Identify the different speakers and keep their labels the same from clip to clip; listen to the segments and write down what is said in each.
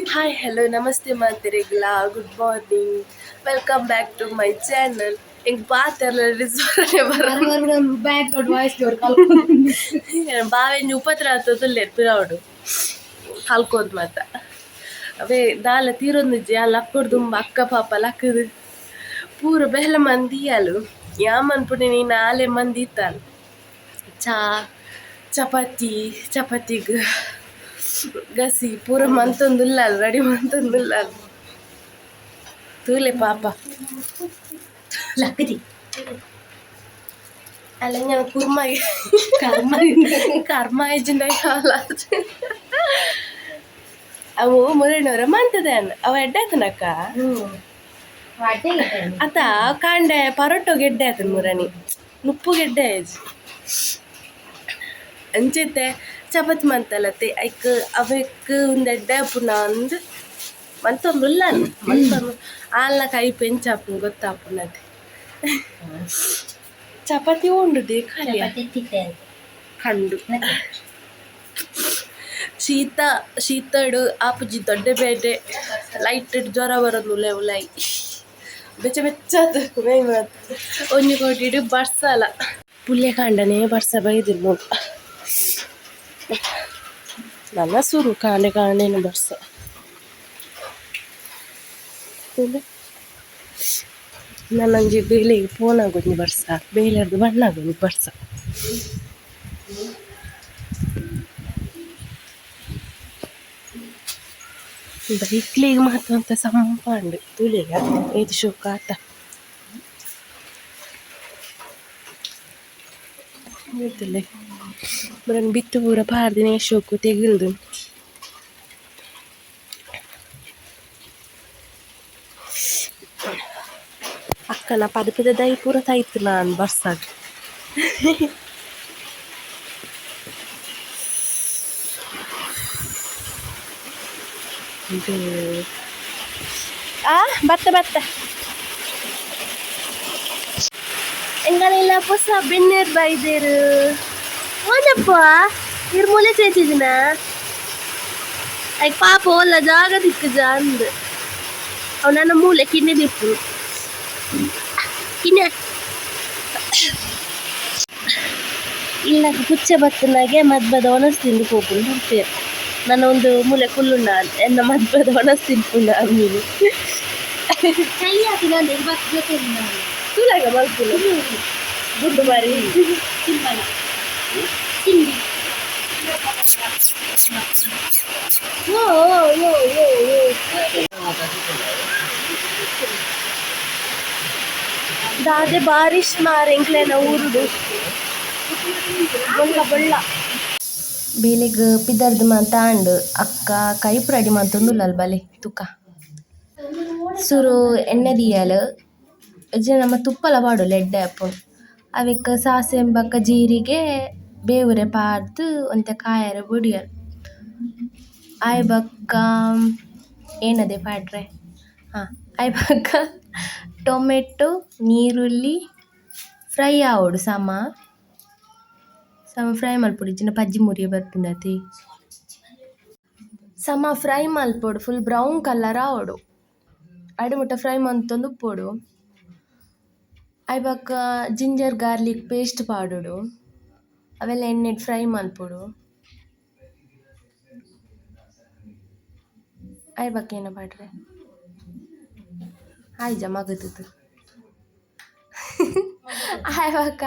Speaker 1: Hi, hello, namaste ಮಾತೆರೆಗ್ಲಾ. Good morning, welcome back to my channel. ಎಂಕ್ ಪಾತೆರ್ಲ
Speaker 2: background voice.
Speaker 1: ಬಾವೆಂಜಿ ಉಪದ್ರ ಆತದುಲ್ಲೆರ್ ಪಿರವುಡು ಕಲ್ಕೊಂದು ಮಾತ. ಅವೇ ದಾಲ ತೀರೊಂದಿಜ್ಜಿ. ಆ ಲಕ್ಕೊಡ್ದುಂಬ ಅಕ್ಕ ಪಾಪ ಲಕ್ಕದು ಪೂರ ಬೇಲೆ ಮಂದಿಯಾಲು. ಯಾ ಮನ್ಪುನೆ ನೀನು ಆಲೆ ಮಂದಿ ಇತ್ತಾಲ್. ಚಾ, ಚಪಾತಿ, ಚಪಾತಿಗ್ ಗಸಿ ಪೂರ ಮಂತೊಂದುಲ್ಲಾಲ್, ರೆಡಿ ಮಂತೊಂದುಲ್ಲಾಲ್. ತೂಲೆ ಪಾಪ.
Speaker 2: ಲಕ್ಕದಿ.
Speaker 1: ಅಲ್ಲ, ഞാൻ ಕುರ್ಮ.
Speaker 2: ಕರ್ಮ.
Speaker 1: ಕರ್ಮ ಆಯ್ಜಿಂಡ. ಅವು ಮುರಣ್ಣವರ ಮಂತದ ಅವ ಎಡ್ಡೆ ಆತನಕ್ಕ. ಅತ್ತ ಕಾಂಡೆ ಪರೋಟೊ ಗೆಡ್ಡೆ ಆತನ ಮುರಣಿ ನುಪ್ಪು ಗೆಡ್ಡೆ ಆಯ್ಜಿ. ಅಂಚೆತೆ ಚಪಾತಿ ಮಂತಲತ್ತೆ. ಐಕ್ ಅವೆಕ್ ಒಂದು ಎಡ್ಡೆ ಆಪುನ ಅಂದ್ ಮಂತೊಂದುಲ್ಲ. ಮಂತೊಂದು ಆಲ್ನ ಕೈ ಪೆಂಚಾಪುಂಡು ಗೊತ್ತಾಪುನತೆ. ಚಪಾತಿ ಉಂಡು ಖಾಲಿ. ಕಂಡು ಶೀತ ಶೀತಡು ಆಪುಜಿ. ದೊಡ್ಡ ಬೇಟೆ ಲೈಟ್ ಜ್ವರ ಬರೋದು. ಉಲೆ ಉಲಾಯಿ ಬೆಚ್ಚ ಬೆಚ್ಚಾತು ಮೈ ಮಾತು. ಒಂಜಿ ಕೋಟಿಡು ಬರ್ಸಲ ಪುಲ್ಯ ಕಾಂಡನೆ ಬರ್ಸ ಬೈದಿರ್ ಮೂಲು. ನನ್ನ ಸುರು ಕಾಂಡೆ ಕಾಂಡೇನು ಬರ್ಸ. ನನ್ನೊಂಜಿ ಬೇಲೆಗ್ ಪೋನಾಗ ಒಂಜಿ ಬರ್ಸ, ಬೇಲೆರ್ದ್ ಬನ್ನಾಗ ಒಂಜಿ ಬರ್ಸ. ಬೈಕ್ಲೆಗ್ ಮಾತ ಒಂತೆ ಸಂಪಾಂಡ್ ತೂಲೆಗ ಏತ್ ಶೋಕು ಆತ. ತೂಲೆ, ಮುರನ್ ಬಿತ್ತು ಪೂರ ಪಾರ್ದಿನ ಶೋಕು ತೆಗಿಲ್ದು. ಅಕ್ಕನ ಪದಪದ ದೈ ಪೂರ ತೈತು ನಾನು ಬರ್ಸಾಗ. ಇದು ಆ ಬತ್ತ ಬತ್ತ ಎಂಗಲೆಲ್ಲ ಪೊಸ ಬೆನ್ನೇರ್ ಬೈದೇರು. ಓನಪ್ಪ, ಇರ್ ಮೂಲೆ ಚೇಚಿದಿನ ಐಕ್ ಪಾಪ ಒಲ್ಲ ಜಾಗ ತಿಕ್ಕುಜ ಅಂದ್. ಅವ್ ನನ್ನ ಮೂಲೆ ಕಿನ್ನೆ ದಿಪ್ಪು ಕಿನ್ನೆ. ಇಲ್ಲಗ ಪುಚ್ಚೆ ಬತ್ತನಾಗೆ ಮದ್ಬದ ಒಣಸ್ ತಿಂದು ಪೋಪುಂಡು ಬರ್ಪೇರು. ನನ್ನ ಒಂದು ಮೂಲೆ ಕುಲ್ಲುಂಡ ಎನ್ನ ಮದ್ಬದ ಒಣಸ್ ತಿನ್ಪುಂಡ ಮೀನು.
Speaker 2: ಚಳಿ ಆತಿನ ಬಸ್ ಜೊತೆ.
Speaker 1: ತೂಲಾಗ ಮಲ್ಪುನು ಗುಡ್ಡು ಮಾರಿ.
Speaker 2: ತಿಂಬಲ ತಿಂಡಿ. ಓ ಓ ಓ ಓ ಓ.
Speaker 1: ದಾದೆ ಬಾರಿಶ್ ಮಾರ್ ಎಂಕ್ಲೆನ ಊರುಡು ಬೊಳ್ಳ ಬೊಳ್ಳ. ಬೇಲೆಗ್ ಪಿದರ್ದ್ ಮಾತ ಆಂಡ್. ಅಕ್ಕ ಕೈಪು ರೆಡಿ ಮಂತೊಂದುಲ್ಲಲ್. ಬಲೆ ತುಕ. ಸುರು ಎಣ್ಣೆ ದಿಯಲ್. ಇಜ್ಜಿಂಡ ನಮ ತುಪ್ಪಲ ಪಾಡೊಲಿ, ಎಡ್ಡೆ ಆಪುಂಡು. ಅವೆಕ್ ಸಾಸಿವೆ ಬೊಕ್ಕ ಜೀರಿಗೆ, ಬೇವುರೆ ಪಾಡ್ದ್ ಒಂತೆ ಕಾಯೆರೆ ಬುಡಿಯರ್. ಆಯಿ ಬೊಕ್ಕ ಏನದೆ ಪಾಡ್ರೆ? ಹಾ, ಆಯಿ ಬೊಕ್ಕ ಟೊಮೆಟೊ, ನೀರುಳ್ಳಿ ಫ್ರೈ ಆವೊಡು. ಸಮ ಸಮ ಫ್ರೈ ಮಲ್ಪೊಡು, ಇಜ್ಜಿಂಡ ಪಜ್ಜಿ ಮುರಿಯ ಬರ್ಪುಂಡು ಅತೆ. ಸಮ ಫ್ರೈ ಮಲ್ಪೊಡು, ಫುಲ್ ಬ್ರೌನ್ ಕಲರ್ ಆವೊಡು. ಅಡೆ ಮುಟ್ಟ ಫ್ರೈ ಮಂತೊಂದು ಉಪ್ಪೊಡು. ಆಯಿ ಬೊಕ್ಕ ಜಿಂಜರ್ ಗಾರ್ಲಿಕ್ ಪೇಸ್ಟ್ ಪಾಡೊಡು. ಅವೆಲ್ಲ ಎಣ್ಣೆಡ್ ಫ್ರೈ ಮಲ್ಪೊಡು. ಆಯಿ ಬೊಕ್ಕ ಏನ ಪಾಡ್ರೆ? ಆಯ್ಜ ಮಗತದು. ಆಯ್ ಬೊಕ್ಕ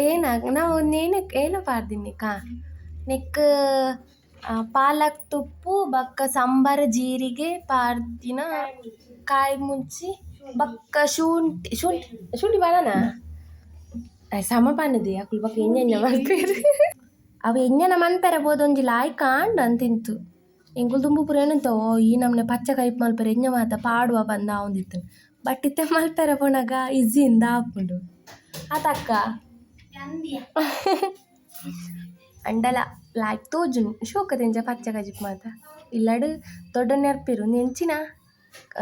Speaker 1: ಏನ ನಾವು ಒಂದೇನಕ್ಕೆ ಏನ ಪಾಡ್ದಿನಿ ಕಾ ನೆಕ್ಕ್ ಪಾಲಕ್ ತೊಪ್ಪು ಬೊಕ್ಕ ಸಾಂಬಾರ್ ಜೀರಿಗೆ ಪಾಡ್ದಿನ ಕಾಯಿ ಮುಂಚಿ ಬೊಕ್ಕ ಶುಂಠಿ. ಶುಂಠಿ ಶುಂಠಿ ಪಾಡನ ಸಮ ಪಂಡದೆ. ಅಕುಲು ಬೊಕ್ಕ ಎಂಜ ಮಲ್ಪೆರ್ ಅವು ಎಂಜನ ಮನ್ಪೆರೆ ಪೋದು ಒಂಜಿ ಲಾಯ್ಕ್ ಆಂಡ್ ಅಂತಿಂತು. ಎಂಕುಲು ದುಂಬು ಪೂರ ಏನಂತ, ಓ ಈ ನಮ್ನೆ ಪಚ್ಚ ಕೈಪು ಮಲ್ಪೆರೆ ಎಂಜ ಮಾತ ಪಾಡುವ ಪಂದ್ ಆವೊಂದಿತ್ತು. ಬಟ್ ಇತ್ತೆ ಮಲ್ಪೆರೆ ಪೋನಗ ಇಜ್ಜಿಂದ ಆಪುಂಡು ಆತಕ್ಕ. ಅಂಡಲ ಲಾಯ್ಕ್ ತೋಜುಂಡು ಶೋಕದ ಎಂಚ ಪಚ್ಚ ಕಜಿಪು ಮಾತ. ಇಲ್ಲಡ್ ದೊಡ್ಡ ನೆರ್ಪೆರ್ ಉಂದು ಎಂಚಿನ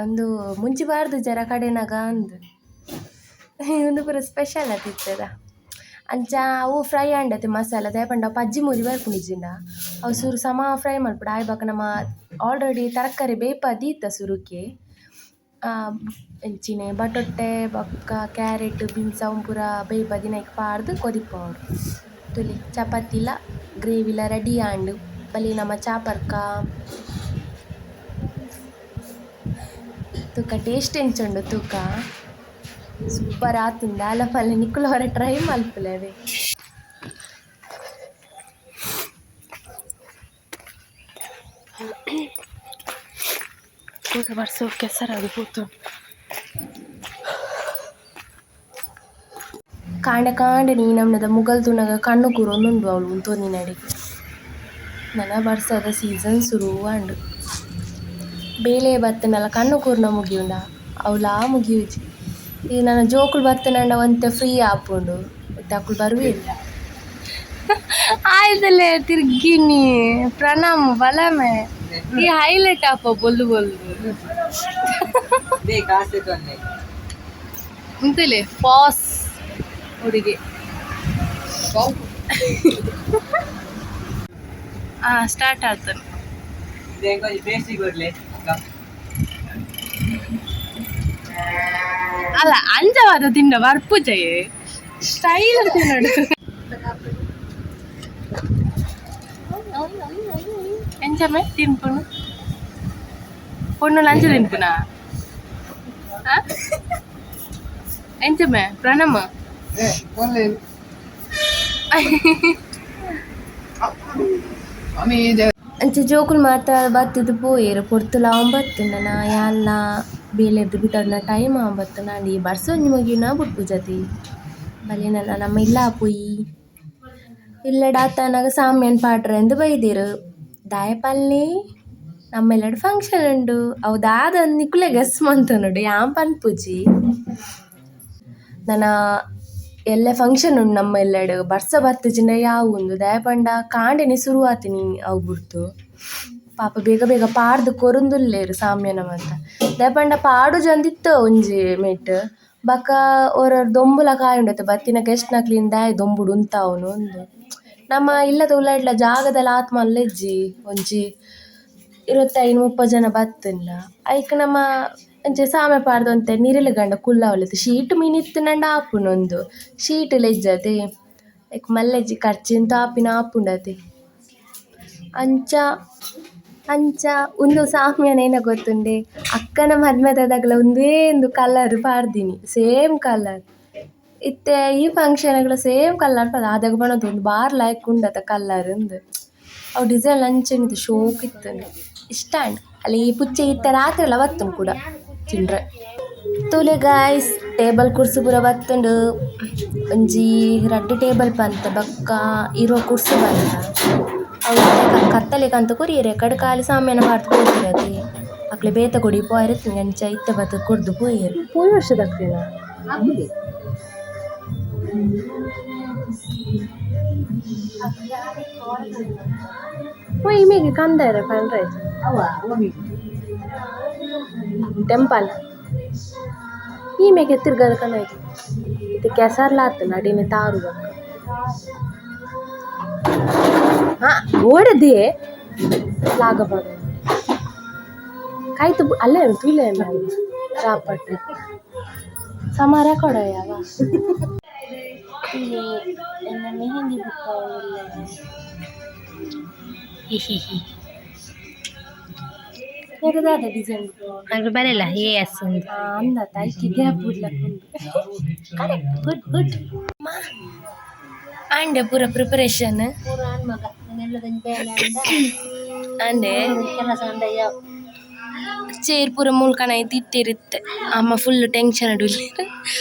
Speaker 1: ಅಂದು ಮುಂಚಿ ಬಾರ್ದು ಜರ ಕಡೆನಾಗ ಅಂದ್. ಉಂದು ಪೂರ ಸ್ಪೆಷಲ್ ಆತಿತ್ತದ. ಅಂಚ ಅವು ಫ್ರೈ ಆಂಡತೆ ಮಸಾಲ ದಾಯೆ ಪಂಡ ಪಜ್ಜಿ ಮುರಿ ಬರ್ಪುಂಡು ಅವು ಸುರು ಸಮ ಫ್ರೈ ಮಲ್ಪೊಡು ಆಯ್ ಬೊಕ ನಮ ಆಲ್ರೆಡಿ ತರಕಾರಿ ಬೇಯ್ಪಾದ್ ಸುರುಕೆ ಎಂಚಿನೆ ಬಟೊಟ್ಟೆ ಬೊಕ್ಕ ಕ್ಯಾರೆಟ್ ಬೀನ್ಸ್ ಅವು ಪೂರ ಬೇಯ್ಪಾದಿನ ಐಕ್ ಪಾಡ್ದ್ ಕೊದಿಪಾವೊಡು ತೂಲೆ ಚಪಾತಿಲ ಗ್ರೇವಿಲ ರೆಡಿ ಆಂಡ್ ಬಲೆ ನಮ ಚಾ ಪರ್ಕ ತೂಕ ಟೇಸ್ಟ್ ಎಂಚ ಉಂಡು ತೂಕ ಸೂಪರ್ ಆತುಂಡು ದಾಲ ಪಲ್ಲೆ ನಿಕುಲು ಒರ ಟ್ರೈ ಮಲ್ಪುಲೆ ಅವೆ.
Speaker 2: ತೂಕ ಬರ್ಸೊ ಕೆಸರಾದ್ ಪೋತುಂಡು.
Speaker 1: ಕಾಂಡೆ ಕಾಂಡೆ ಈ ನಮೂನೆದ ಮುಗಲ್ ತೂನಗ ಕಣ್ಣು ಕೂರೊಂದುಂಡು ಅವ್ಲು ಉಂತೊಂದಿನಡೆಗ್ ನನ ಬರ್ಸದ ಸೀಸನ್ ಸುರು ಆಂಡ್. ಬೇಲೆ ಬತ್ತುಂಡಲ ಕಣ್ಣು ಕೂರ್ನ ಮುಗಿಯುಂಡ ಅವ್ಲಾ ಮುಗಿಯುಜಿ. ಈ ನನ ಜೋಕುಲು ಬತ್ತುಂಡ ಒಂತೆ ಫ್ರೀ ಆಪುಂಡು ಇತ್ತೆ ಅಕುಲು ಬರುವೆರ್.
Speaker 2: ಆಯ್ತಲೆ ತಿರ್ಗಿನಿ ಪ್ರಣಾಮ್ ಬಲಮೆ ಈ ಹೈಲೈಟ್ ಆಪ ಬೊಲ್ದು ಬೊಲ್ದು ಉಂತಲೆ ಪಾಸ್ ಹುಡುಗಿ ಸ್ಟಾರ್ಟ್ ಆತನು. ಅಲ್ಲ ಅಂಜವಾದ ತಿಂಡ ಬರ್ಪುಜಯೆ ಸ್ಟೈಲ್ ತಿನ್ನೋಡು ಎಂಚಮೆ ತಿನ್ಪುನು ಪೊಣ್ಣು ಲಂಚ ತಿನ್ಪುನಾ ಎಂಚಮೆ ಪ್ರಣಮ
Speaker 1: ಅಂಚ ಜೋಕುಲು ಮಾತ ಬತ್ತುದು ಪೋಯೆರ್ ಪೊರ್ತುಲ ಆವೊಂದು ನನ ಯಾನ್ಲ ಬೇಲೆರ್ದ್ ಪಿದಾಡುನ ಟೈಮ್ ಆವೊಂದು ಬತ್ತುಂಡ ಈ ಬರ್ಸ ಒಂಜಿ ಮುಗಿಯುನ ಬುಡ್ಪುಜತೆ ಬಲೆ ನನ ನಮ ಇಲ್ಲ ಪೋಯಿ ಇಲ್ಲಡ್ ಆತನಗ ಸಾಮ್ಯಾನ್ ಪಾಡ್ರೆ ಬೈದೆರ್ ದಾಯೆ ಪನ್ಲೆ ನಮ್ಮ ಇಲ್ಲಡ್ ಫಂಕ್ಷನ್ ಉಂಡು ಅವು ದಾದ ನಿಕುಲೆ ಗೆಸ್ ಮಂತೊನೊಡು ಯಾನ್ ಪನ್ಪುಜಿ. ನನ ಎಲ್ಲೆ ಫಂಕ್ಷನ್ ಉಂಡು ನಮ್ಮ ಇಲ್ಲಡ್ ಬರ್ಸ ಬತ್ತುಜಿಂಡ ಯಾವು ಉಂದು ದಾಯೆ ಪಂಡ ಕಾಂಡೆನೆ ಸುರು ಆತಿನಿ ಅವು ಬುಡ್ದು ಪಾಪ ಬೇಗ ಬೇಗ ಪಾಡ್ದ್ ಕೊರೊಂದುಲ್ಲೆರ್ ಸಾಮ್ಯಾನ ಮಾತ ದಾಯೆ ಪಂಡ ಪಾಡುಜಂದಿತ್ತ ಒಂಜಿ ಮೆಟ್ ಬೊಕ ಒರೊರ ದೊಂಬುಲ ಕಾಯುಂಡತೆ ಬತ್ತಿನ ಗೆಸ್ಟ್ ನಕ್ಲೆನ್ ದಾಯೆ ದೊಂಬುಡು ಉಂತಾವುನು ಅಂದ್. ನಮ್ಮ ಇಲ್ಲದ ಉಲಾಯಿಡ್ಲ ಜಾಗದಲ ಆತ್ ಮಲ್ಲ ಇಜ್ಜಿ ಒಂಜಿ 25 30 ಜನ ಬತ್ತುಂಡ ಐಕ್ ನಮ ಅಂಚ ಸಾಮೆ ಪಾಡ್ದ್ ಒಂತೆ ನಿರೆಲ್ ಗಂಡ ಕುಲ್ಲವೊಲಿತ್ ಶೀಟ್ ಮಿನಿ ಇತ್ತ್ಂಡ ಆಪುಂಡು ಉಂದು ಶೀಟ್ ಲ ಇಜ್ಜತೆ ಐಕ್ ಮಲ್ಲ ಇಜ್ಜಿ ಖರ್ಚೆಂತ ಆಪಿನ ಆಪುಂಡತೆ. ಅಂಚ ಅಂಚ ಉಂದು ಸಾಮ್ಯಾನ ಏನ ಗೊತ್ತುಂಡೆ ಅಕ್ಕನ ಮದ್ಮೆದದಗಲ ಉಂದುವೇ ಉಂದು ಕಲರ್ ಪಾಡ್ದಿನಿ ಸೇಮ್ ಕಲರ್ ಇತ್ತೆ ಈ ಫಂಕ್ಷನ್ ಗ್ಲ ಸೇಮ್ ಕಲರ್ ಪಾಡ್ದ ಆದಗ ಪನೊಂದು ಉಂದು ಬಾರಿ ಲಾಯ್ಕ್ ಉಂಡತ ಕಲರ್ ಇಂದ್ ಅವು ಡಿಸೈನ್ ಅಂಚನೆ ಇತ್ತು ಶೋಕು ಇತ್ತುಂಡು ಇಷ್ಟ ಆಂಡ್ ಅಲ್ಲಿ ಈ ಪುಚ್ಚೆ ಇತ್ತೆ ರಾತ್ರೆಲ ಬತ್ತುಂಡು ಕೂಡ ತಿಂಡ್ರೆ. ತೂಲೆ ಗಾಯ್ಸ್ ಟೇಬಲ್ ಕುರ್ಸು ಪೂರ ಬತ್ತುಂಡು ಒಂಜಿ ರಡ್ಡ್ ಟೇಬಲ್ ಪಂತ ಬೊಕ್ಕ 20 ಕುರ್ಸು ಪಂತ ಅವು ಕತ್ತಲೆ ಕಂತ ಕೊರಿಯೆರ್ ಎಕಡೆ ಖಾಲಿ ಸಾಮ್ಯಾನ ಪಾಡ್ದ್ ಪೋತೆರ್ ಅತೆ ಅಕ್ಲೆ ಬೇತೆ ಕೊಡಿ ಪೋಯೆರೆ ಇತ್ತಿನಿ ಅಂಚ ಇತ್ತೆ ಬತ್ತ್ ಕೊರ್ದು ಪೋಯೆರ್. ಪೋಯಿ ವರ್ಷದಕ್ಲೆನ ಪೋಯಿ ಇಮೆಗ್ ಕಂದಾಯೆರೆ ಪಂಡ್ರೆ ಟೆಂಪಲ್ ಈಮೆಗೆ ತಿರ್ಗದ ಕನೈತಿ ಇತ್ತೆ ಕೆಸರ್ಲ ಆತುಂಡು ಅಡಿನೆ ತಾರು ಬೊಕ್ಕ ಓಡದೆ ಲಾಗ ಪಾಡೊಂದು ಕೈತ ಅಲ್ಲೇ ತೂಲೆ ರಾಪಟ್ ಸಮಾರ ಕೊಡಯವ ಇಲ್ಲಿ ಎನ್ನ ಮೆಹಂದಿ ಬುಕ್ಕ ದಾದ ಡಿಸೈನ್
Speaker 2: ಅದು ಬರಲ್ಲ ಎ ಎಸ್ ಒಂದು
Speaker 1: ಅಂದತ ಐಕ್ ಗ್ಯಾಪ್ ಬುಡ್ಲಕ್ ಉಂಡು.
Speaker 2: Correct, good good.
Speaker 1: ಆಂಡೆ ಪೂರ ಪ್ರಿಪರೇಷನ್
Speaker 2: ಪೂರ ಆಣ್ ಮಗ ನೆಲ್ಲದಂಜಿ ಬೇಲೆ ಆಂಡ
Speaker 1: ಆಂಡೆ
Speaker 2: ಕೆಲಸ ಆಂಡ ಯಾವ್
Speaker 1: ಚೇರ್ ಪೂರ ಮೂಲ್ಕನ ಇತ್ತಿರಿತ್ತೆ ಅಮ್ಮ ಫುಲ್ ಟೆನ್ಷನ್ ಉಲ್ಲೆರ್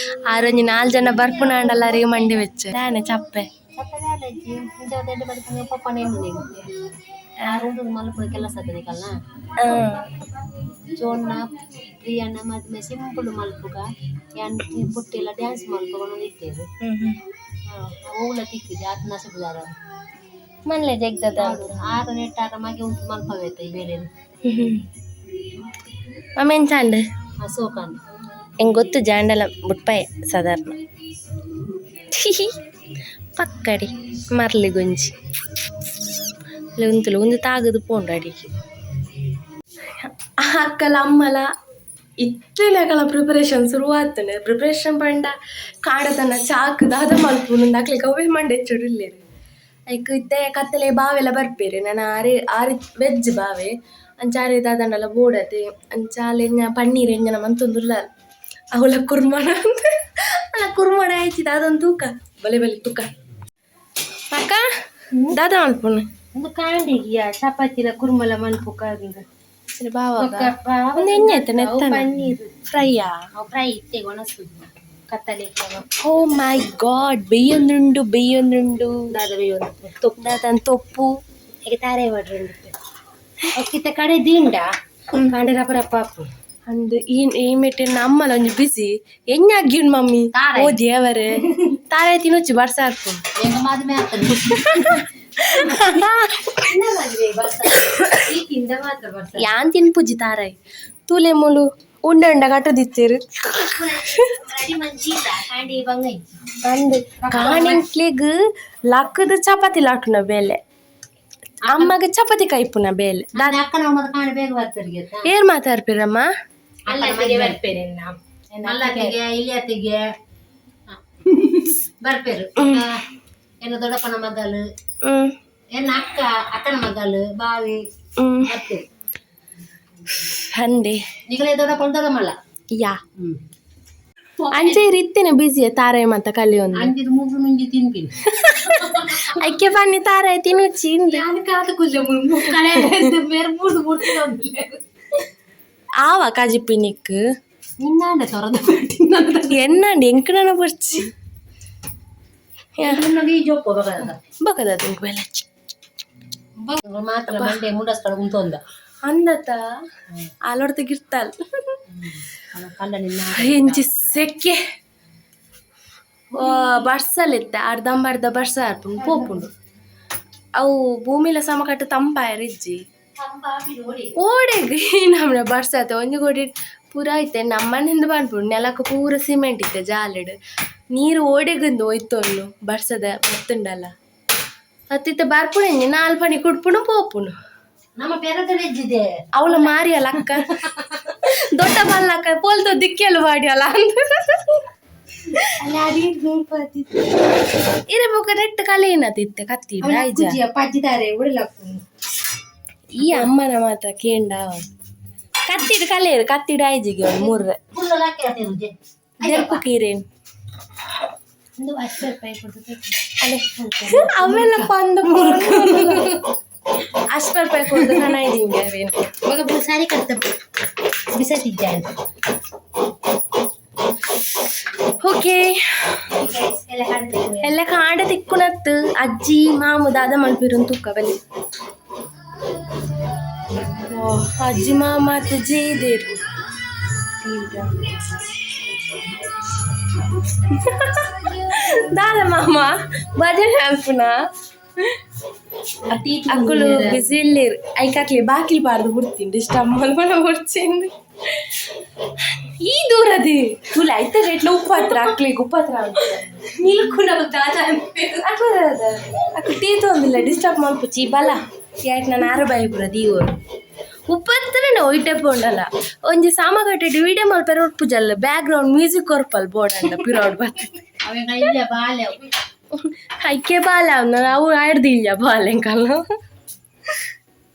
Speaker 1: ಆರೊಂಜಿ ನಾಲ್ ಜನ ಬರ್ಪುನಾಂಡಲ ಅರೆಗ್ ಮಂಡೆ ಬೆಚ್ಚ ದಾನೆ ಚಪ್ಪೆ
Speaker 2: ಚಪ್ಪೆ ದಾದ ಇಜ್ಜಿ ಇಂಚ ದೊಡ್ಡ ಬಡಿಪುನ ಪಪ್ಪನ ಎಣ್ಣುನೆಗ್ ಆರು ಉಂತುದು ಮಲ್ಪುನ ಕೆಲಸ ಆತದೆ ಕಲ್ನ ಜೋಣ್ಣ ಪ್ರಿಯಣ್ಣ ಮದ್ಮೆ ಸಿಂಪಲ್ ಮಲ್ಪುಗ ಯಾನ್ ಪುಟ್ಟಿಲ ಡ್ಯಾನ್ಸ್ ಮಲ್ಪುಗ ಇತ್ತೇರು ಓವುಲ ತಿಕ್ಕುಜಿ ಆತ್ ನಸಿಬು ದಾದ
Speaker 1: ಮನ್ಲೆ ಜಗ್ಗದ
Speaker 2: ಆರು ನೆಟ್ಟಾರ ಮಗೆ ಉಂತು ಮಲ್ಪವೇತ ಈ ಬೇಲೆ
Speaker 1: ಮಮ್ಮ ಎಂಚಾಂಡ್
Speaker 2: ಅಶೋಕನ್
Speaker 1: ಎಂಕ್ ಗೊತ್ತು ಜಾಂಡಲ ಬುಡ್ಪಾಯೆ ಸಾಧಾರಣ. ಪಕ್ಕಡಿ ಮರ್ಲಿ ಗುಂಜಿ ಉಂತುಲು ಒಂದು ತಾಗದು ಪೋಂಡು ಅಡಿಗೆ ಅಕ್ಕಲ ಅಮ್ಮಲ ಇತ್ತೇನಕಲ ಪ್ರಿಪರೇಷನ್ ಶುರುವಾತನೆ ಪ್ರಿಪರೇಷನ್ ಪಂಡ ಕಾಡತನ ಚಾಕ್ ದಾದ ಮಲ್ಪುನು ಅಕ್ಲಿಗೆ ಅವೇ ಮಂಡೆ ಹೆಚ್ಚುಡಿಲ್ಲೇರು ಐಕ್ ಇತ್ತೆ ಕತ್ತಲೆ ಬಾವೆಲ್ಲ ಬರ್ಪೇರು ನಾನು ಆರೆ ಆರು ವೆಜ್ ಬಾವೆ ಅಂಚಾರೆ ದಾದಂಡಲ ಬೋಡತೆ ಅಂಚಾಲೆ ಎಂಜ ಪನ್ನೀರ್ ಎಂಜನ ಮಂತೊಂದುಲ್ಲ ಅವಳ ಕುರ್ಮಣ ಅಂತ ಅಲ್ಲ ಕುರ್ಮಣ ಆಯ್ತಿದ ಅದೊಂದು ತೂಕ ಬಲೆ ಬಲೆ ತೂಕ ಅಕ್ಕ ದಾದ ಮಲ್ಪುನು
Speaker 2: ಒಂದು ಕಾಂಡಿಗಿಯ ಚಪಾತಿಲ ಕುರ್ಮಲ ಮನ್ಪುಕ
Speaker 1: ಸರಿ ಬಾವಾಗ ಒಂದು ಎಣ್ಣೆ ಆಯ್ತಾ ನೆತ್ತನ
Speaker 2: ಪನ್ನೀರ್
Speaker 1: ಫ್ರೈಯಾ
Speaker 2: ಅವು ಫ್ರೈ ಇತ್ತೆ ಒಣಸು ಕತ್ತಲೆ
Speaker 1: ಓ ಮೈ ಗಾಡ್ ಬೆಯ್ಯೊಂದುಂಡು ಬೆಯ್ಯೊಂದುಂಡು
Speaker 2: ದಾದ ಬೇಯೊಂದು ತೊಪ್ಪು
Speaker 1: ದಾದನ್ ತೊಪ್ಪು
Speaker 2: ಈಗ ತಾರೆ ಮಾಡ್ರುಂಡು ಅಕ್ಕಿತ ಕಡೆ ದಿಂಡ ಕಾಂಡೆ ರಪ್ಪ ರಪ್ಪ ಹಾಕು
Speaker 1: ಅಂದ್ ಈ ಈ ಮೆಟ್ಟೆ ನಮ್ಮಲ ಒಂಜಿ ಬಿಸಿ ಎಣ್ಣೆ ಮಮ್ಮಿ
Speaker 2: ತಾರಾಯಿ.
Speaker 1: ಓ ದೇವರೇ ತಾರಾಯಿ ತಿನ್ನುಚ್ಚಿ ಬರ್ಸಾರ್ಪು
Speaker 2: ಎಂಗ ಮದುವೆ ಆಗ್ತದೆ ಮದುವೆ ಬರ್ತಾರೆ ಈ ತಿಂದ ಮಾತ್ರ ಬರ್ತಾರೆ
Speaker 1: ಯಾನ್ ತಿನ್ಪುಜಿ ತಾರಾಯಿ ತೂಲೆ ಮುಲು ಉಂಡ ಉಂಡ ಕಟ್ಟದಿತ್ತೇರು
Speaker 2: ರೆಡಿ ಮಂಚಿಲ್ಲ ಕಾಂಡಿ ಬಂಗ
Speaker 1: ಅಂದ್ ಕಾಣಿಂಕ್ಲೆಗ್ ಲಕ್ಕದ ಚಪಾತಿ ಲಾಟುನ ಬೇಲೆ ಅಮ್ಮಗ ಚಪಾತಿ ಕೈಪುನ ಬೇಲೆ
Speaker 2: ಅಕ್ಕನ ಮತ್ತೆ ಕಾಂಡಿ ಬೇಗ ಬರ್ತಾರೆ
Speaker 1: ಏರ್ ಮಾತಾಡ್ಪಿರಮ್ಮ
Speaker 2: ಅಲ್ಲತ್ತಿಗೆ ಬರ್ಪೇರೆ ಅಲ್ಲತ್ತಿಗೆ ಇಲ್ಲಿಯತ್ತಿಗೆ ಬರ್ಪೇರು ಎನ್ನ ದೊಡ್ಡಪ್ಪನ ಮಗಲು
Speaker 1: ಹ್ಮ್
Speaker 2: ಎನ್ನ ಅಕ್ಕ ಅಕ್ಕನ ಮಗಲು ಬಾವಿ
Speaker 1: ಹ್ಮ್
Speaker 2: ಬರ್ಪೇರು
Speaker 1: ಅಂದೆ
Speaker 2: ನಿಗಲೇ ದೊಡ್ಡಪ್ಪನ ದೊಡ್ಡಮ್ಮಲ್ಲ
Speaker 1: ಯಾ ಅಂಚೆ ಇತ್ತಿನ ಬಿಸಿಯ ತಾರಾಯಿ ಮತ್ತ ಕಲಿಯೊಂದು
Speaker 2: ಅಂಜಿದ ಮೂರು ಮುಂಜಿ ತಿನ್ಪಿನಿ
Speaker 1: ಐಕೆ ಬನ್ನಿ ತಾರಾಯಿ ತಿನ್ನುಚ್ಚಿ ಇಂದು.
Speaker 2: ನಾನು ಕಾದು ಕುಲ್ಲ ಕಳೆ ಬೇರೆ ಮೂರು ಮೂರು
Speaker 1: ಆವ ಕಜಿಪಿನಿಕ್
Speaker 2: ನಿನ್ನಾಂಡ ತೊರೆದು
Speaker 1: ಎನ್ನಾಂಡಿ ಎಂಕಣನ ಬರ್ಚಿ
Speaker 2: ಈ ಜೋಪ್ಪ ಬಗದ
Speaker 1: ಬಕದ ತಿಂಕ್ ಬೆಲ್ಲ
Speaker 2: ಮಾತ್ರ ಮಂಡೆ ಮುಂಡಸ್ಕಡೆ ಉಂಟೊಂದ
Speaker 1: ಅಂದತ ಆಲೋಡ್ತ ಗಿರ್ತಾಲ್
Speaker 2: ಕಲ್ಲ ನಿನ್ನ
Speaker 1: ಎಂಚಿ ಸೆಕ್ಕೆ ಬರ್ಸಲಿತ್ತೆ ಅರ್ಧಂಬರ್ಧ ಬರ್ಸ ಆರ್ಪುಂಡು ಪೋಪುಂಡು ಅವು ಭೂಮಿಲ ಸಮಕಟ್ಟು ತಂಪಾಯರಿಜ್ಜಿ ಓಡೆಗ್ ನಮ್ಮನೆ ಬರ್ಸಾತ ಒಂಜಿ ಕೋಡಿ ಪೂರ ಐತೆ ನಮ್ಮನೆಂದು ಪನ್ಪುಂಡು ನೆಲಕ್ಕೆ ಪೂರ ಸಿಮೆಂಟ್ ಇತ್ತೆ ಜಾಲಿಡ್ ನೀರು ಓಡೆಗಂದು ಒಯ್ತೊಂಡು ಬರ್ಸದ ಬತ್ತುಂಡಲ್ಲ ಅತ್ತಿತ್ತೆ ಬರ್ಪುಣೆ ನಾಲ್ ಪಣಿ ಕುಡ್ಪುಣು ಪೋಪುಣು
Speaker 2: ನಮ್ಮ ಪೆರದ ವೆಜ್ಜಿದೆ
Speaker 1: ಅವಳ ಮಾರಿಯಲ್ಲ ಅಕ್ಕ ದೊಡ್ಡ ಬಲ್ಲಕ್ಕ ಪೋಲ್ತ ದಿಕ್ಕೆಲ್ಲ ಬಾಡಿಯಲ್ಲ ಅಂತ ಇರೆ ಬೊಕ ನೆಟ್ಟ ಕಲೆ ಏನತಿತ್ತೆ ಕತ್ತಿ ಆಯ್ಜ
Speaker 2: ಪಜ್ಜಿದ್ದಾರೆ ಉಡಲಕ್ಕು
Speaker 1: ಈ ಅಮ್ಮನ ಮಾತ್ರ ಕೇಂಡ ಕತ್ತಿಡು ಕಲೆಯರು ಕತ್ತಿಡು ಆಯ್ಜಿಗೆ ಒಂದು ಮೂರ್ರೆ ದೆರ್ಪು ಕೀರೇನ್
Speaker 2: ಒಂದು ಅಷ್ಟು ರೂಪಾಯಿ ಕೊಡ್ತದೆ
Speaker 1: ಅಲೆ ಅವೆಲ್ಲ ಪಂದು ಅಷ್ಟು ರೂಪಾಯಿ ಕೊಡ್ದು ಕಣ ಇದ್ದೀನಿ ಅವೇನು
Speaker 2: ಮಗ ಸಾರಿ ಕಟ್ತ ಬಿಸತಿದ್ದಾನೆ
Speaker 1: ಓಕೆ
Speaker 2: ಎಲ್ಲ ಕಾಣ್ತೇವೆ
Speaker 1: ಎಲ್ಲ ಕಾಡ ತಿಕ್ಕುನತ್ತು ಅಜ್ಜಿ ಮಾಮು ದಾದ ಮಲ್ಪಿರುನ್ ತುಕ್ಕ ಬಲಿ ಓ ಅಜ್ಜಿ ಮಾಮ ಜೇದೇರು ದಾದ ಮಾಮ ಭಜನೆ ಅಲ್ಪುನ ಅಕ್ಕಳು ಬಿಸಿ ಇಲ್ಲೇರು ಐಕಾಕ್ಲಿ ಬಾಕಿಲ್ ಬಾರ್ದು ಬಿಡ್ತೀನಿ ಡಿಸ್ಟರ್ಬ್ ಮಲ್ಪನ ಬರ್చింది ಈ ದೂರದಿ ತುಲೆ ಐತೆ ರೇಟ್ಲ ಉಪ್ಪತ್ರ ಅಕ್ಲಿಗೆ ಉಪ್ಪತ್ರ
Speaker 2: ನಿಲ್ಕು ನಮ್ಮ ದಾದ
Speaker 1: ಅಕ್ಕ ಟೀ ತೊಂದಿಲ್ಲ ಡಿಸ್ಟರ್ಬ್ ಮಲ್ಪುಚಿ ಬಲ ಯಾಕೆ ನಾನು ಆರು ಬಾಯಿ ಪೂರ ದೀವರು ಉಪ್ಪತ್ರನೇ ಒಯ್ಟೆ ಪೋಂಡಲ್ಲ ಒಂಜಿ ಸಾಮಗಟ್ಟೆ ವಿಡಿಯೋ ಮಲ್ಪೆರ ಒಪ್ಪುಜಲ್ಲ back ground music ಕೊರ್ಪಲ್ board ಅಂಡ ಪಿರೋಡ್ ಬರ್ತದೆ
Speaker 2: ಅವೆಂಗ ಇಲ್ಲ ಬಾಲ್ಯ
Speaker 1: ಐಕೆ ಬಾಲ ಅವ್ನ ಅವು ಆಡ್ದಿಲ್ಲ ಬಾಲೆಂಕಲ್ಲ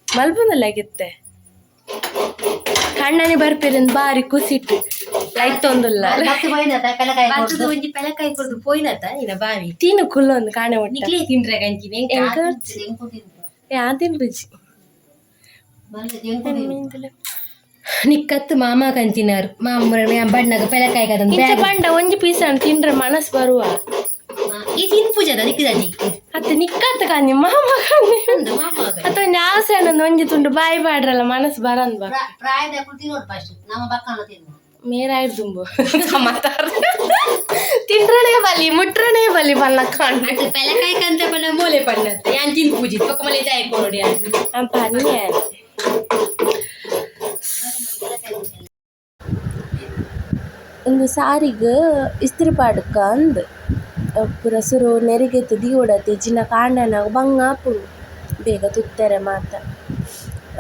Speaker 1: ಮಲ್ಪುಂದಲ್ಲ ಆಗಿತ್ತೆ ಕಣ್ಣನೆ ಬರ್ಪೇರಿಂದ ಬಾರಿ ಕುಸಿಟ್ಟು ಲೈಟ್ ತೊಂದಿಲ್ಲ
Speaker 2: ಮತ್ತೆ ಪೋಯಿನತ ಪೆಲಕಾಯಿ ಕೊಡ್ದು ಒಂಜಿ ಪೆಲಕಾಯಿ ಕೊಡ್ದು ಪೋಯಿನತ ಇನ್ನ ಬಾವಿ
Speaker 1: ತೀನು ಕುಲ್ಲೊಂದು ಕಾಣೆ ಒಟ್ಟ
Speaker 2: ನಿಕ್ಲೆ ತಿಂಡ್ರೆ ಕಂಚಿನಿ
Speaker 1: ಎಂಕ?
Speaker 2: ಎಂಕು ತಿಂದು
Speaker 1: ಯಾ ತಿನ್ಬುಜಿ
Speaker 2: ನಿಕ್ಕತ್ತು ಮಾಮ ಕಂಚಿನಾರು ಮಾಮ ಬಣ್ಣಗ ಪೆಲಕಾಯಿ ಕದಂದು
Speaker 1: ಇಂಚ ಪಂಡ ಒಂಜಿ ಪೀಸ್ ಅನ್ನು ತಿಂಡ್ರೆ ಮನಸ್ಸು ಬರುವ
Speaker 2: ಈ ತಿನ್ ಪೂಜದ ನಿಕ್ಕದಾಜಿ
Speaker 1: ಅತ್ತ ನಿಕ್ಕತ್ತ ಕಾಂಜಿ ಮಾಮ ಕಾಂಜಿ ಅತ್ತ ಒಂಜಿ ಆಸೆ ಅನ್ನೊಂದು ಒಂಜಿ ತುಂಡು ಬಾಯಿ ಬಾಡ್ರಲ್ಲ ಮನಸ್ಸು ಬರಂದ್ ಬಾ
Speaker 2: ಪ್ರಾಯದ ತಿನ್ನೋಡು ಫಸ್ಟ್ ನಮ್ಮ ಬಕ್ಕನ ತಿನ್ನು
Speaker 1: ಮೇರಾಯ್ತು ದುಂಬು ಸಮಾತಾರ ತಿಂಡ್ರನೇ ಬಲಿ ಮುಟ್ರನೇ ಬಲಿ ಬಲ್ಲ ಕಾಂಡೆ
Speaker 2: ಪೆಲಕಾಯಿ ಕಂತ ಪನ್ನ ಮೋಲೆ ಪಣ್ಣತ್ತ ಯಾನ್ ತಿನ್ ಪೂಜಿ ಪಕ್ಕ ಮಲೆ ತಾಯಿ ಕೊಡೋಡಿ
Speaker 1: ಪನ್ನೆ ಒಂದು ಸಾರಿಗ್ ಇಸ್ತ್ರಿ ಪಾಡ್ಕ ಅಂದ್ ಪೂರ ಸುರು ನೆರಿಗೆತ್ ದೀವೊಡತೆ ಇಜ್ಜಿಂಡ ಕಾಂಡೆ ಬಂಗ ಆಪುಂಡು ಬೇಗ ತುತ್ತೆರೆ ಮಾತ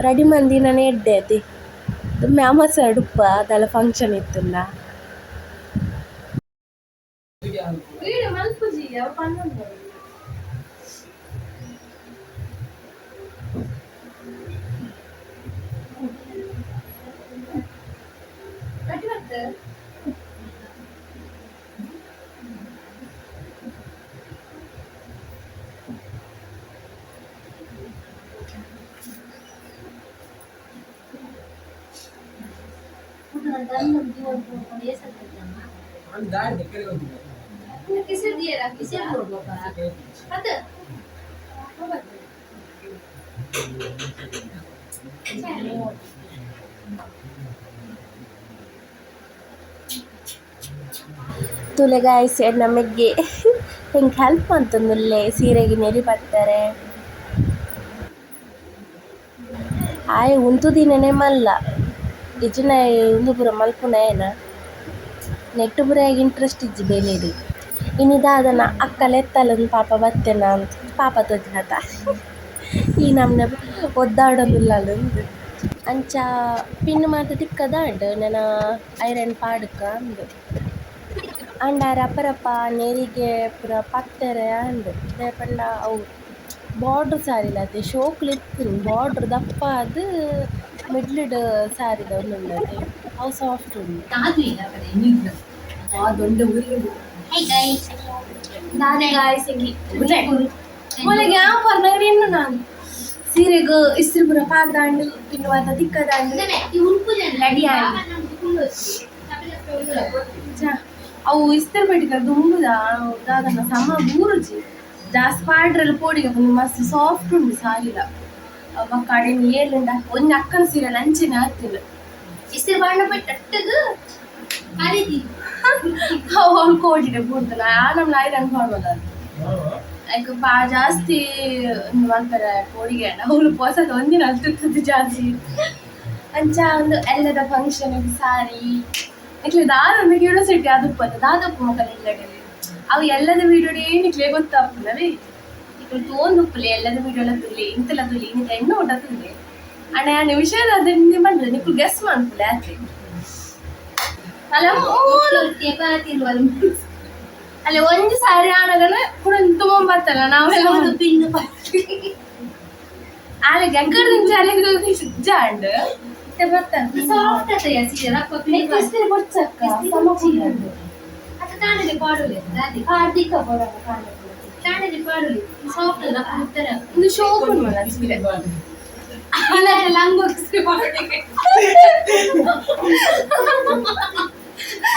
Speaker 1: ರೆಡಿ ಮಂದಿನನೆ ಎಡ್ಡೆ ಅತೆ ದುಂಬೆ ಅಮಸರಡ್ ಉಪ್ಪ ದಾಲ ಫಂಕ್ಷನ್ ಇತ್ತುಂಡ. ತೂಲೆ ಗಾಯ್ಸ್ ಎನ್ನ ಮೆಗ್ಗೆ ಎಂಕ್ ಹೆಲ್ಪ್ ಮಂತೊಂದುಲ್ಲೆ ಸೀರೆಗ್ ನೆರಿ ಪತ್ತರೆ. ಆಯೆ ಉಂತುದಿನನೆ ಮಲ್ಲ ಇಜ್ಜಿಂಡ ಆಯೆ ಉಂದು ಪೂರ ಮಲ್ಪುನಾಯೆನ ನೆಟ್ಟ್ ಪೂರ ಆಯಗ್ ಇಂಟ್ರೆಸ್ಟ್ ಇಜ್ಜಿ ಬೇಲೆಡ್. ಇನಿ ದಾದನ ಅಕ್ಕ ಲೆತ್ತಲ್ ಪಾಪ ಬತ್ತೆನ ಪಾಪ ತೋಜಿಂಡತ ಈ ನಮ್ನೆ ಒದ್ದಾಡೊಂದುಲ್ಲಲ್ ಇಂದ್. ಅಂಚ ಪಿನ್ ಮಾತ ತಿಕ್ಕದಾಂಡ್ ನನ ಐರನ್ ಪಾಡುಕ ಅಂದ್. ಆಂಡ ರಪ ರಪ ನೆರಿಗೆ ಪೂರ ಪತ್ತೆರೆ ಆಂಡ್ ದಾಯೆ ಪಂಡ ಅವು ಬೋರ್ಡರ್ ಸಾರಿಲತೆ ಶೋಕುಲು ಇತ್ತುಂಡು ಬೋರ್ಡರ್ ದಪ್ಪಾದ್ ಮಿಡ್ಲ್ ಡ್ ಸಾರಿದ ಉಂದುಂಡತೆ ಅವು ಸಾಫ್ಟ್ ಉಂಡು.
Speaker 2: Hi guys.
Speaker 1: ಮೊಲೆಗ್ ಯಾನ್ ಪರ್ನಗ ನಾನು ಸೀರೆಗ್ ಇಸ್ತ್ರಿ ಪೂರ ಪಾಡ್ದಾಂಡ್ ಪಿನ್ ಮಾತ ತಿಕ್ಕದಾಂಡ್ ರೆಡಿ ಆಂಡ್. ಅವು ಇಸ್ತ್ರಿ ಪೆಟ್ಟಿಗೆ ದುಂಬುದ ದಾದನ ಸಮ ಬೂರುಜಿ ಜಾಸ್ತಿ ಪಾಡ್ರೆಲ ಪೋಡಿಗೆ ಮಸ್ತ್ ಸಾಫ್ಟ್ ಉಂಡು ಸಾರಿಲ. ಬೊಕ್ಕ ಅಡೆನ್ ಏಲುಂಡ ಒಂಜಿ ಅಕ್ಕನ ಸೀರೆ ಅಂಚೆನೆ ಆತಿಂಡ್.
Speaker 2: ಇಸ್ತ್ರಿ ಪಾಡ್ನ ಪೆಟ್ಟಗ್ ಕರಿದಿ.
Speaker 1: ಅವಳು ಕೋಟಿಡೆ ಬೂರ್ತಲ್ಲ ಆ ನಮ್ನ ಐರನ್ ಪಾಡ್ವಲ್ಲ ಐಕ್ ಪಾ ಜಾಸ್ತಿ ಉಂದು ಮಲ್ಪೆರೆ ಪೋಡಿಗೆ ಅವಳು ಪೊಸತ್ ಒಂದಿನ ಅಲ್ತಿತ್ತದು ಜಾಸ್ತಿ. ಅಂಚ ಒಂದು ಎಲ್ಲದ ಫಂಕ್ಷನ್ ಸಾರಿ ನಿಕ್ಲೆ ದಾದ ಒಂದು ಕ್ಯೂರಿಯಾಸಿಟಿ ಆದುಪ್ಪು ದಾದಪ್ಪು ಮೊಕಲ್ ಇಲ್ಲಡೆ ಅವು ಎಲ್ಲದ ವೀಡಿಯೋಡೇ ನಿಕ್ಲೆ ಗೊತ್ತಾಪುನವೇ. ನಿಕ್ಲು ತೋಂದುಪ್ಪುಲೆ ಎಲ್ಲದ ವೀಡಿಯೋಲ ತೂಲೆ ಇಂತಲ ತೂಲೆ ಇನ್ನಿತ ಎಣ್ಣೆ ಊಟ ತೂಲೆ ಅಣ್ಣ ಯಾನ್ ವಿಷಯದ ಅದನ್ನ ಬಂದ್ರೆ ನಿಕ್ಲು ಗೆಸ್ ಮನ್ಪುಲೆ ಆತೆ. ಅಲ್ಲ ಮೂಲು ಅಲ್ಲ ಒಂಜಿ ಸಾರಿ ಆನಗನ ಕುಡ ತುಂಬತ್ತಲ್ಲ ನಾವೆಲ್ಲ
Speaker 2: ಪಿನ್
Speaker 1: ಆಲೆಗ್ ಎಕ್ಕಡ್ದಿಂಚ ಅಲೆಗ್ ಜಾಂಡ್ ಇತ್ತೆ ಬತ್ತಂತ.
Speaker 2: ಸಾಫ್ಟ್ ಅತ ಸೀರೆ ರಪ್ಪ ಪಿನ್.
Speaker 1: ಇಸ್ತ್ರಿ ಬೊಡ್ಚಕ್ಕ ಸಮ ಕುಲ್ಲುಂಡು.
Speaker 2: ಅತ ಕಾಣಲಿ ಪಾಡುಲೆ ದಾದಿ.
Speaker 1: ಪಾಡ್ದಿಕ್ಕ ಬೋಡಾಂಡ ಕಾಂಡೆ.
Speaker 2: ಕಾಣಲಿ ಪಾಡುಲೆ ಸಾಫ್ಟ್ ರಪ್ಪ ಉತ್ತರ.
Speaker 1: ಉಂದು ಶೋಕ್ ಉಂಡು ಮಲ್ಲ ಸೀರೆ. ಅಲ್ಲ ಲಂಗ ಇಸ್ತ್ರಿ ಪಾಡ್ದಿಕ್ಕೆ.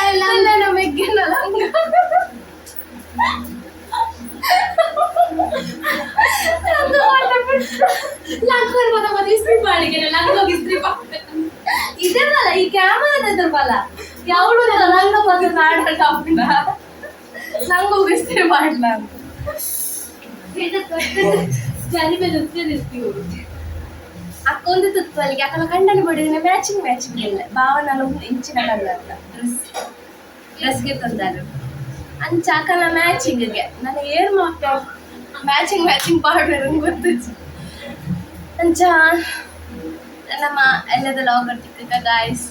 Speaker 1: ಅಲ್ಲ ನಮ್ಮ ಮೆಗ್ಗೆನ ಲಂಗ. ಇದನ್ನಲ್ಲ ಈ ಕ್ಯಾಮರಾ ಎದುರುಬಲ್ಲ ಯಾವಳು ಲಂಗ ಬಂದು ನಾಡ ಟಾಪಿನ ನಂಗೆ ಇಸ್ತ್ರಿ ಮಾಡ್ಲ ಅಂತ. ಅಕ್ಕ ಒಂದು ತುತ್ತಲಿಗೆ ಅಕ್ಕನ ಕಂಡನ ಬಡಿದಿನ ಮ್ಯಾಚಿಂಗ್ ಮ್ಯಾಚಿಂಗ್ ಇಲ್ಲ ಭಾವನಲ್ಲ ಒಂದು ಇಂಚಿನ ಕಲರ್ ಡ್ರೆಸ್ ಡ್ರೆಸ್ಗೆ ತಂದಾರು ಅಂಚ ಅಕ್ಕನ ಮ್ಯಾಚಿಂಗ್ಗೆ ನನ್ನ ಏರ್ ಮಾತ್ರ ಮ್ಯಾಚಿಂಗ್ ಮ್ಯಾಚಿಂಗ್ ಪಾಡ್ವೆರ್ ಗೊತ್ತಿಜ್ಜಿ. ಅಂಚ ನಮ್ಮ ಎಲ್ಲದ ಲಾಗ್ ತಿಕ್ಕ ಗಾಯ್ಸ್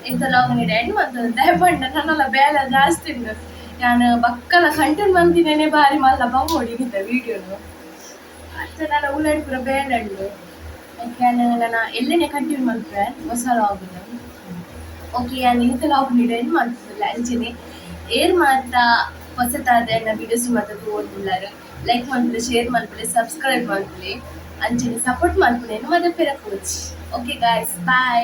Speaker 1: ಇಂಥ ಲಾಗ್ ನೀಡಿ ಎಂಡ್ ಮಂತದ ದಯಪಂಡ ನನ್ನೆಲ್ಲ ಬೇಲೆ ಜಾಸ್ತಿ ಉಂಡು. ನಾನು ಬಕ್ಕಲ ಕಂಟಿನ್ಯೂ ಮಂತಿನೇನೆ ಬಾರಿ ಮಲ್ಲ ಬಂಗೋಡಿ ಇಂಥ ವೀಡಿಯೋನು. ಅಂಚ ನನ್ನ ಉಳ್ಳಾಡಿ ಪೂರ ಬೇಲೆ ಉಂಡು. ಓಕೆ ನಾನು ನನ್ನ ಎಲ್ಲನೇ ಕಂಟಿನ್ಯೂ ಮಲ್ಪೆ ಹೊಸ ಲಾಗ್ನು. ಓಕೆ ನಾನು ಇಂಥ ಲಾಗ್ ನೀಡಿ ಎಂಡ್ ಮಂತದಿಲ್ಲ. ಅಂಚನೆ ಏರ್ ಮಾತ್ರ ಹೊಸತಾದ ಎನ್ನ ವೀಡಿಯೋಸ್ ಮಾತ್ರ ತೂವೊಂದುಲ್ಲಾರ್ ಲೈಕ್ ಮಲ್ಪುಲೆ, ಶೇರ್ ಮಲ್ಪುಲೆ, ಸಬ್ಸ್ಕ್ರೈಬ್ ಮಲ್ಪುಲೆ, ಅಂಚನೆ ಸಪೋರ್ಟ್ ಮಲ್ಪುಲೆ ಮತ್ತೆ ಪಿರ ಪೋಚಿ. Okay guys, bye.